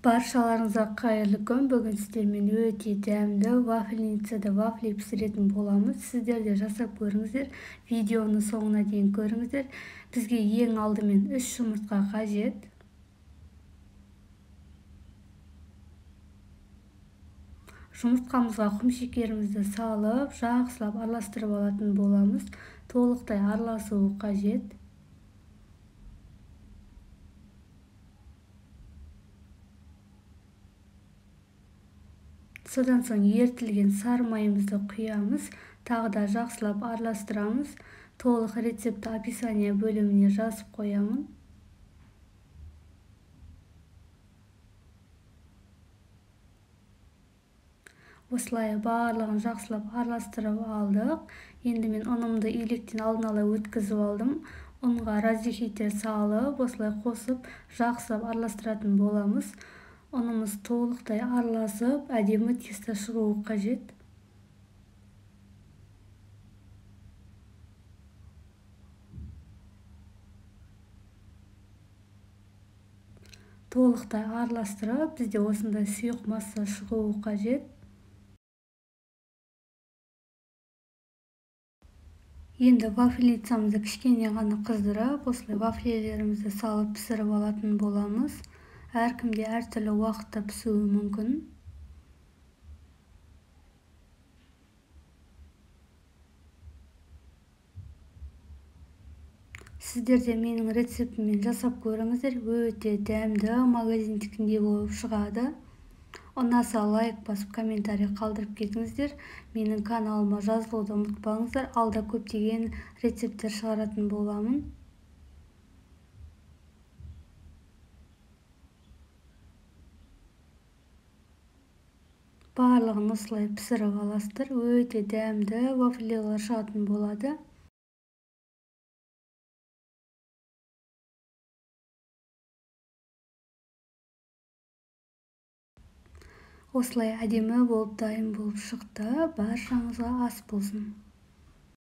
Баршаларыңызға қайырлы күн. Бүгін сіздермен өте дәмді вафельницада вафли пісіретін боламыз. Сіздер де жасап көріңіздер. Видеоны соңына дейін көріңіздер. Бізге ең алдымен 3 жұмыртқа қажет. Жұмыртқамызға құмшекерімізді салып, жақсылап араластырып алатын боламыз. Толықтай араласуы қажет. Содан соң ерітілген сары майымызды құямыз, тағы да жақсылап араластырамыз. Толық рецепті описание бөліміне жазып қоямын. Осылай барлығын жақсылап араластырып алдық. Енді мен ұнымды електен алдын ала өткізіп алдым. Ұнға разрыхлитель салып, осылай қосып, жақсылап араластыратын боламыз. Ұнымыз толықтай араласып, әдемі тесто шығуы қажет. Толықтай араластырып, бізде осындай сұйық масса шығуы қажет. Енді вафельницамызды кішкене ғана қыздырып, осылай вафлилерімізді салып пісіріп алатын боламыз. Әркімде әртүрлі уақытта пісуі мүмкін. Сіздер де менің рецептіммен жасап көріңіздер. Өте дәмді, магазиндікіндей болып шығады. Ұнаса лайк басып, комментарий қалдырып кетіңіздер. Менің каналыма жазылуды ұмытпаңыздар. Алда көптеген рецепттер шығаратын боламын. Барлығын осылай пісіріп аласыздар. Өте дәмді вафлилер шығатын болады. Осылай әдемі болып дайын болып шықты. Баршаңызға ас болсын.